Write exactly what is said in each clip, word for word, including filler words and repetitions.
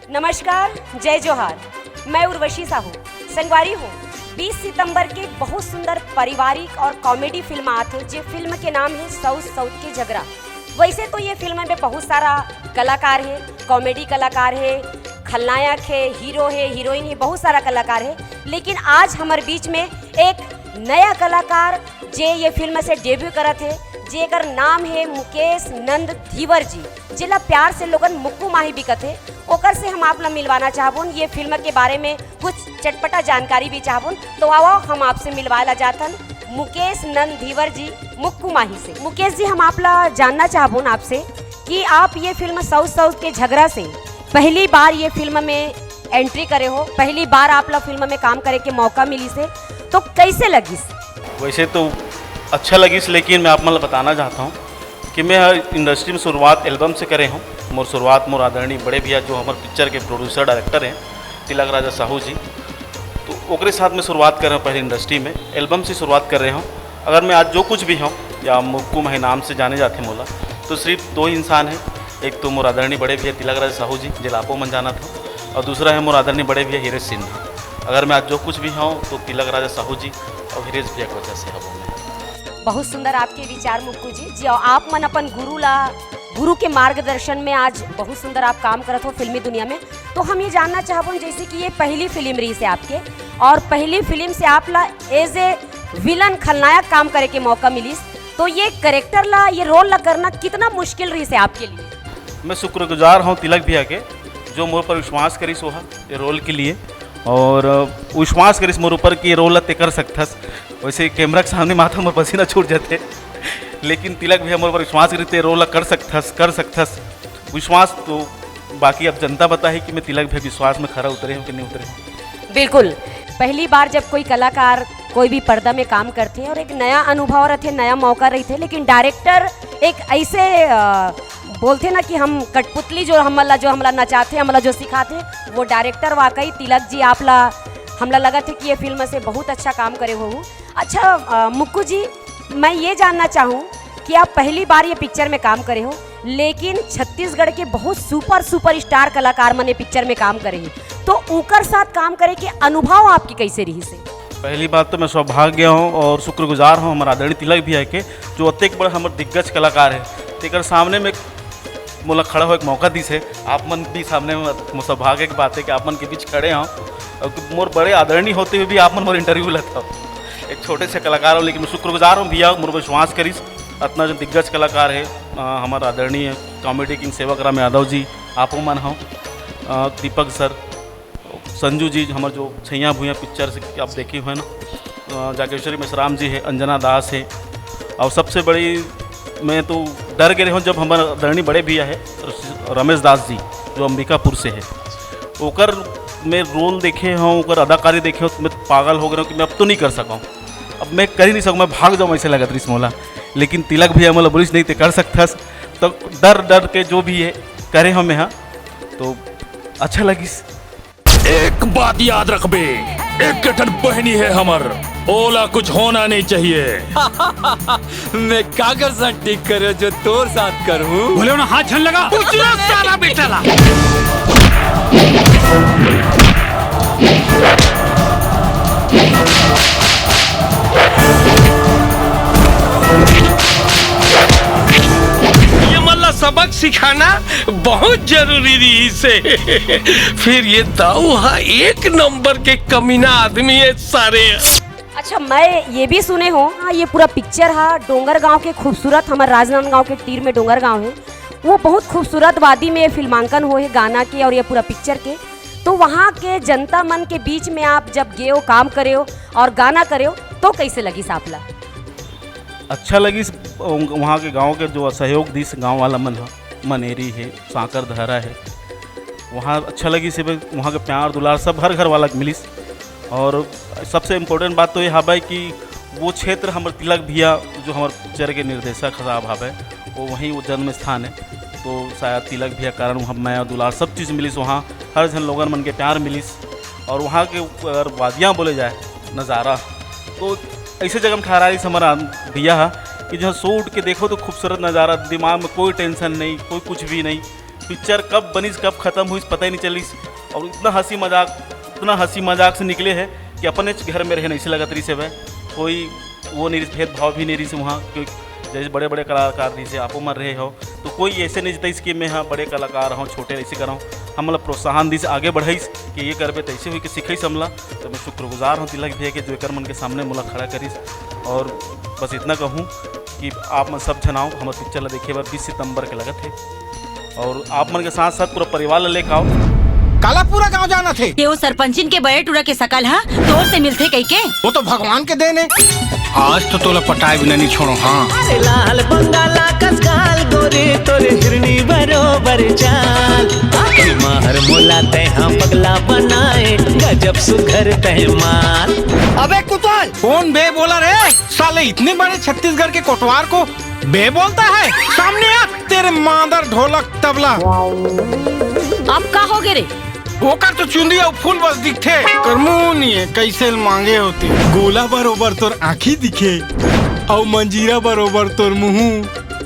नमस्कार, जय जोहार। मैं उर्वशी साहू। संगवारी हो, बीस सितंबर के बहुत सुंदर पारिवारिक और कॉमेडी फिल्म आत हे, जे फिल्म के नाम हे साउथ साउथ के झगड़ा। वैसे तो ये फिल्म में बहुत सारा कलाकार हे, कॉमेडी कलाकार हे, खलनायक हे, हीरो हे, हीरोइन हे, बहुत सारा कलाकार हे, लेकिन आज हमर बीच में एक नया कलाकार, जे ये फिल्म से डेब्यू करत हे, जेकर नाम हे मुकेश नंद धीवर जी, जेला प्यार से लोगन मुक्कू माही भी कथे। ओकर से हम आप ला मिलवाना चाहबोन, ये फिल्म के बारे में कुछ चटपटा जानकारी भी चाहबोन। तो आओ, हम आपसे मिलवाए ला जाथन मुकेश नंद धीवर जी, मुक्कू माही से। मुकेश जी, हम आप ला जानना चाहबोन आपसे कि आप ये फिल्म साउथ साउथ के झगड़ा से पहली बार ये फिल्म में एंट्री करे हो, पहली बार आप ला फिल्म में काम करे के मौका मिलिस हे, तो कैसे लगिस? वैसे तो अच्छा लगिस, लेकिन मैं आप मन ला बताना चाहता हूँ कि मैं इंडस्ट्री में शुरुआत एल्बम से करे हूँ। मोर शुरुआत मोर आदरणीय बड़े भैया, जो हमर पिक्चर के प्रोड्यूसर डायरेक्टर हैं, तिलक राजा साहू जी, तो ओकरे साथ में शुरुआत करे हूँ पहले इंडस्ट्री में, एल्बम से शुरुआत कर रहे हूँ। अगर मैं आज जो कुछ भी हूँ, या मुक्कू माही नाम से जाने जाथे मोला, तो सिर्फ दो ही इंसान है। एक तो मोर आदरणीय बड़े भैया तिलक राजा साहू जी, जेला आपो मन जानत हो, और दूसरा है मोर आदरणीय बड़े भैया हीरे सिन्हा। अगर मैं आज जो कुछ भी हूँ, तो तिलक राजा साहू जी और हीरेश भैया की वजह से हूँ मैं। बहुत सुंदर आपके विचार मुक्कू जी। जी, और आप मन अपन गुरु ला, गुरु के मार्गदर्शन में आज बहुत सुंदर आप काम करत हो फिल्मी दुनिया में। तो हम ये जानना चाहबोन, जैसे कि ये पहली फिल्म रहिस हे आपके, और पहली फिल्म से आप ला एज ए विलन, खलनायक काम करे के मौका मिलिस, तो ये कैरेक्टर ला, ये रोल ला करना कितना मुश्किल रहिस हे आपके लिए? मैं शुक्रगुजार हूँ तिलक भैया के, जो मोर पर विश्वास करिस ओहा ये रोल के लिए, और, अ, विश्वास करिस मोर ऊपर कि ये रोल ला ते कर सकथस। वैसे कैमरा के सामने माथा मोर पसीना छूट जाथे, लेकिन तिलक भैया मोर पर विश्वास करिस, ते रोल ला कर सकथस, कर सकथस। विश्वास तो बाकी अब जनता बताही कि मैं तिलक भैया विश्वास में खरा उतरे हूँ कि नहीं उतरे हूँ। बिल्कुल, पहली बार जब कोई कलाकार कोई भी पर्दा में काम करथे और एक नया अनुभव रहिथे, नया मौका रहिथे, लेकिन डायरेक्टर एक ऐसे, अ, बोलथे ना कि हम कठपुतली, जो हमला, जो हमला नचाथे, हमला जो सिखाथे, वो डायरेक्टर वाकई तिलक जी आप ला, हमला लगथे कि ये फिल्म से बहुत अच्छा काम करे हो। अच्छा, अ, मुक्कू जी, मैं ये जानना चाहूँ कि आप पहली बार ये पिक्चर में काम करे हो, लेकिन छत्तीसगढ़ के बहुत सुपर, सुपर स्टार कलाकार मन ये पिक्चर में काम करे हे, तो उनकर साथ काम करे के अनुभव आपके कैसे रहिस हे? पहली बात तो मैं सौभाग्य हूँ और शुक्रगुजार हूँ हमारे आदरणीय तिलक भैया के, जो अतेक बड़ हमर दिग्गज कलाकार है, तेकर सामने में मोला खड़ा होए के मौका दिस हे। आप मन भी सामने में, मो सौभाग्य के बात है कि आप मन के बीच खड़े हूँ, और मोर बड़े आदरणीय होते हुए भी आप मन मोर इंटरव्यू लेता हो। एक छोटे से कलाकार हूँ, लेकिन मैं शुक्रगुजार हूँ भैया, मोर विश्वास करिस। अतना जो दिग्गज कलाकार है, अ, हमारा आदरणीय कॉमेडी किंग सेवक राम यादव जी, आपो मन हो, अ, दीपक सर, संजू जी, हमारे जो छैया भुइयां पिक्चर से आप देखे हुए ना, अ, जागेश्वरी मेश्राम जी है, अंजना दास है, और सबसे बड़ी मैं तो डर गए हूँ जब हमारे आदरणीय बड़े भैया है रमेश दास जी, जो अंबिकापुर से है, ओकर मैं रोल देखे हूँ, ओकर अदाकारी देखे हूँ, तो मैं पागल हो गया हूँ कि मैं अब तो नहीं कर सका हूँ, अब मैं कर ही नहीं सकूँ, मैं भाग जाऊँ, ऐसे लगत रहिस मोला। लेकिन तिलक भैया मोला बोलिस, "नहीं, ते कर सकथस।" तो डर डर के जो भी है करे हूँ मैं, हाँ, तो अच्छा लगिस। एक बात याद रखबे, एक ठन बहनी है हमर, ओला कुछ होना नहीं चाहिए। मैं काकर साथ ठीक करे जो तोर साथ करूं? बोले ना, हाथ झन लगा। उजला साला बेटा ला। ये मन ला सबक सिखाना बहुत जरूरी रहिस हे। फिर ये दाऊ हा एक नंबर के कमीना आदमी है सारे। अच्छा, मैं ये भी सुने हूँ, हाँ, ये पूरा पिक्चर हा डोंगरगांव के खूबसूरत, हमारे राजनांदगांव के तीर में डोंगरगांव है, वो बहुत खूबसूरत वादी में फिल्मांकन होए हे गाना के और ये पूरा पिक्चर के। तो वहाँ के जनता मन के बीच में आप जब गए हो, काम करे हो और गाना करे हो, तो कैसे लगिस आप ला? अच्छा लगिस, वहाँ के गांव के जो सहयोग दिस, गांव वाला मन ह, मनेरी है, सांकर धरा है, वहाँ अच्छा लगिस हे, वहाँ के प्यार दुलार सब हर घर वाला के मिलिस। और सबसे इम्पोर्टेंट बात तो ये हवय कि वो क्षेत्र हमर तिलक भैया, जो हमर पिक्चर के निर्देशक साहब हवय, वो वहीं वो जन्म स्थान है, तो शायद तिलक भैया कारण वहाँ मया दुलार सब चीज़ मिलिस, वहाँ हर झन लोगन मन के प्यार मिलिस। और वहाँ के अगर वादियाँ बोले जाए, नज़ारा, तो ऐसे जगह में ठहराइस हमारा भैया हा कि जहाँ सो उठ के देखो तो खूबसूरत नज़ारा, दिमाग में कोई टेंशन नहीं, कोई कुछ भी नहीं, पिक्चर कब बनिस, कब खतम होइस, पता ही नहीं चलिस। और इतना हंसी मजाक, इतना हंसी मजाक से निकले हे कि अपनेच घर में रहेन ऐसे लगत रहिस हे। कोई वो नहीं रहिस, भेदभाव भी नहीं रहिस वहाँ, क्योंकि जैसे बड़े बड़े कलाकार रहिस हे, आपो मन रहे हो, तो कोई ऐसे नहीं जताइस कि मैं हाँ बड़े कलाकार हूँ, छोटे ऐसे कराऊँ। हमला प्रोत्साहन दिस, आगे बढ़ाइस कि ये करबे तो ऐसे होई कि सिखाइस हमला। तो मैं शुक्रगुजार हूँ तिलक भैया के, जो एकर मन के सामने मोला खड़ा करिस। और बस इतना कहूँ कि आप मन सब झन आओ, हमर पिक्चर ला देखे बर बीस सितंबर के लगत हे। और आप मन के साथ साथ पूरा परिवार ला लेके आओ। काला पूरा गांव जानत हे। ये वो सरपंचिन के बड़े टूरा के सकल हा तोर से मिलथे कहिके। वो तो भगवान के देन हे। आज तो तोला पटाए बिना नहीं छोड़ो, हाँ। अरे लाल बंगाला कस गाल गोरे, तोरे हिरनी बरोबर चाल। आखिर माहर मोला तैहा पगला बनाए, गजब सुघर तैमाल। अबे कुतवाल! कौन बे बोला रे? साले इतने बड़े छत्तीसगढ़ के कोटवार को बे बोलता है? सामने आ, तेरे मादर ढोलक तबला। अब का हो गे रे? ओकर तो चुंदी अउ फूल बस दिखथे। कर मुंह नहीं है, कैसे मांगे होते। गोला बरोबर तोर आँखी दिखे, अउ मंजीरा बरोबर तोर मुंह।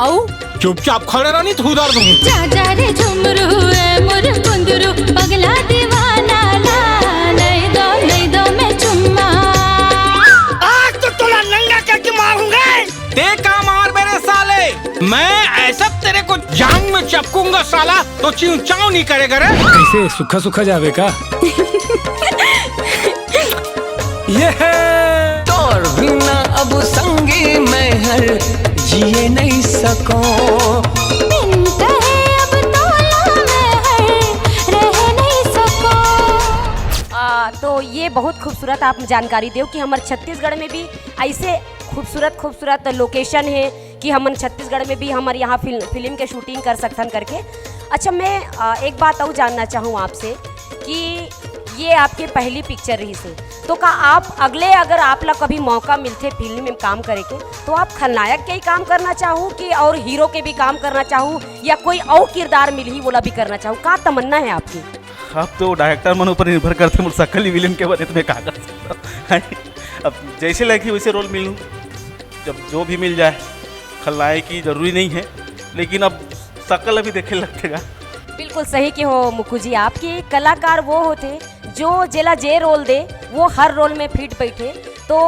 अउ? चुपचाप खड़े रह, नहीं तो उधार दूंगी। जा जा रे झुमरू, ए मोर कुंदरू, पगला दीवाना ला, नहीं दो, नहीं दो मैं चुम्मा। आज तो तोला नंगा करके मारूंगा। ते का मार मेरे साले, मैं ऐसा तेरे को जांग में चपकूंगा साला, तो चिंव चाव नहीं करेगा रे। कैसे सुखा सुखा जावे का? ये है। तोर बिना अब संगी मैं हर जिए नहीं सको। बिन कहे अब तोला मैं हर रह नहीं सको। आ, तो ये बहुत खूबसूरत आप जानकारी देव कि हमर छत्तीसगढ़ में भी ऐसे खूबसूरत खूबसूरत लोकेशन है कि हमन छत्तीसगढ़ में भी हमर यहाँ फिल्म फिल्म के शूटिंग कर सकथन करके। अच्छा, मैं आ, एक बात और जानना चाहूँ आपसे कि ये आपके पहली पिक्चर रहिस हे, तो का आप अगले अगर आप ला कभी मौका मिलथे फिल्म में काम करे के, तो आप खलनायक के ही काम करना चाहू कि और हीरो के भी काम करना चाहू या कोई और किरदार मिलही वोला भी करना चाहू, का तमन्ना है आपकी? अब तो डायरेक्टर मन ऊपर निर्भर करथे, मोर सकल ही विलेन के बने तो मैं का कर सकता हूँ। अब जैसे लगे वैसे रोल मिलूँ, जब जो भी मिल जाए। खलनायक ही जरूरी नहीं है, लेकिन अब सकल अभी देखे लगथे गा। बिल्कुल सही के हो मुक्कू जी, आपके कलाकार वो होथे जो जेला जे रोल दे वो हर रोल में फिट बैठे। तो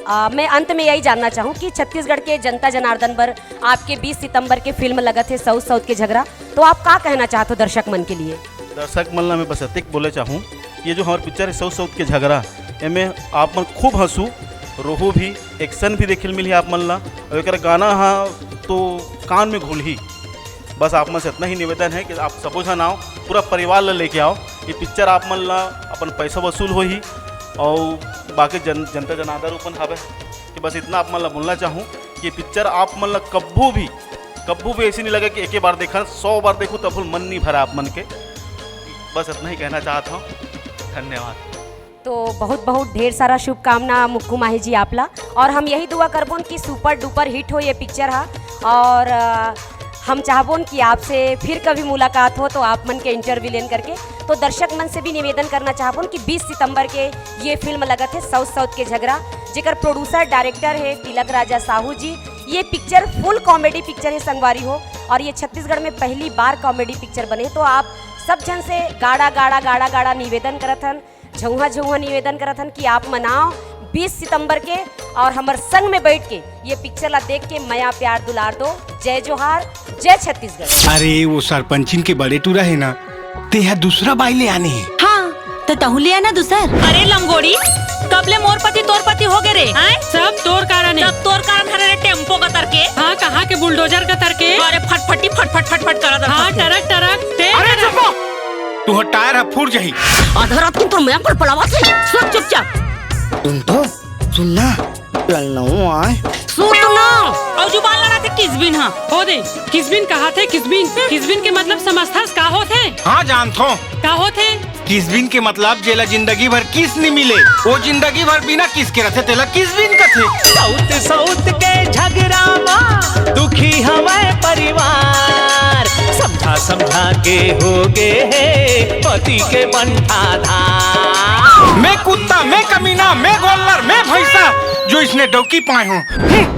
आ, मैं अंत में यही जानना चाहूँ कि छत्तीसगढ़ के जनता जनार्दन बर आपके बीस सितंबर के फिल्म लगत हे साउथ साउथ के झगड़ा, तो आप का कहना चाहत हो दर्शक मन के लिए? दर्शक मन ला मैं बस अतेक बोले चाहूँ, ये जो हमर पिक्चर है साउथ साउथ के झगड़ा, एमे आप मन खूब हंसू, रोहू भी, एक्शन भी देखे ल मिलही आप मन ला। और एकर गाना हा तो कान में घुलही। बस आप मन से इतना ही निवेदन है कि आप सबो झन आओ, पूरा परिवार ला लेके आओ। ये पिक्चर आप मन ला अपन पैसा वसूल होही और बाकी जन, जनता जनार्दन ऊपर हवे। कि बस इतना आप मन ला बोलना चाहूँ कि पिक्चर आप मन ला कब्बू भी, कब्बू भी ऐसी नहीं लगे कि एक ही बार देखा, सौ बार देखो तब मन नहीं भरा आप मन के। बस इतना ही कहना चाहता हूँ। धन्यवाद। तो बहुत बहुत ढेर सारा शुभकामना मुक्कू माही जी आपला, और हम यही दुआ करबोन कि सुपर डुपर हिट हो ये पिक्चर हा, और अ, हम चाहबोन कि आपसे फिर कभी मुलाकात हो तो आप मन के इंटरव्यू लेन करके। तो दर्शक मन से भी निवेदन करना चाहबोन कि बीस सितंबर के ये फिल्म लगत है साउथ साउथ के झगड़ा, जेकर प्रोड्यूसर डायरेक्टर है तिलक राजा साहू जी। ये पिक्चर फुल कॉमेडी पिक्चर है संगवारी हो, और ये छत्तीसगढ़ में पहली बार कॉमेडी पिक्चर बने, तो आप सब झन से गाड़ा गाड़ा गाड़ा गाड़ा निवेदन करत हन, झउहा झउहा निवेदन करत हन कि आप मन आओ बीस सितंबर के और हमर संग में बैठ के ये पिक्चर ला देख के मया प्यार दुलार दो। जय जोहार, जय छत्तीसगढ़। अरे वो सरपंचिन के बड़े टूरा है ना, तेहा दूसरा बाई ले आने हे। हाँ, त तहूँ ले आना दूसर। अरे लंगोड़ी, कब ले मोर पति तोर पति हो गे रे? हैं? सब तोर कारण है। सब तोर कारण हरे रे, टेम्पो कतर के। हाँ, कहाँ के बुलडोजर कतर के। अरे फटफटी फटफट फटफट करत हाँ, रहत हे। टरक टरक, ते अरे टरक। चुप हो! तुहर टायर ह फूट जाही। आधा रात को तो मैं पर पलावा से सुन चुपचाप। सुन तो, सुन ना, ललनऊ आए। सुन ना। और जुबान लड़ा थे किसबिन, हाँ। हो दे, किसबिन कहा थे किसबिन? किसबिन के मतलब समझथस का होथे? हाँ, जानथो। का होथे? किसबिन के मतलब जेला जिंदगी भर किस नी मिले, वो जिंदगी भर बिना किस के रथे, तेला किसबिन कथे। साउथ साउथ के झगड़ा मा दुखी हवय परिवार, समझा समझा के हो गे हे पति के बंठा धार। मैं कुत्ता, मैं कमीना, मैं गोल्लर, मैं भैंसा, जो इसने डौकी पाए हूँ। हम्म।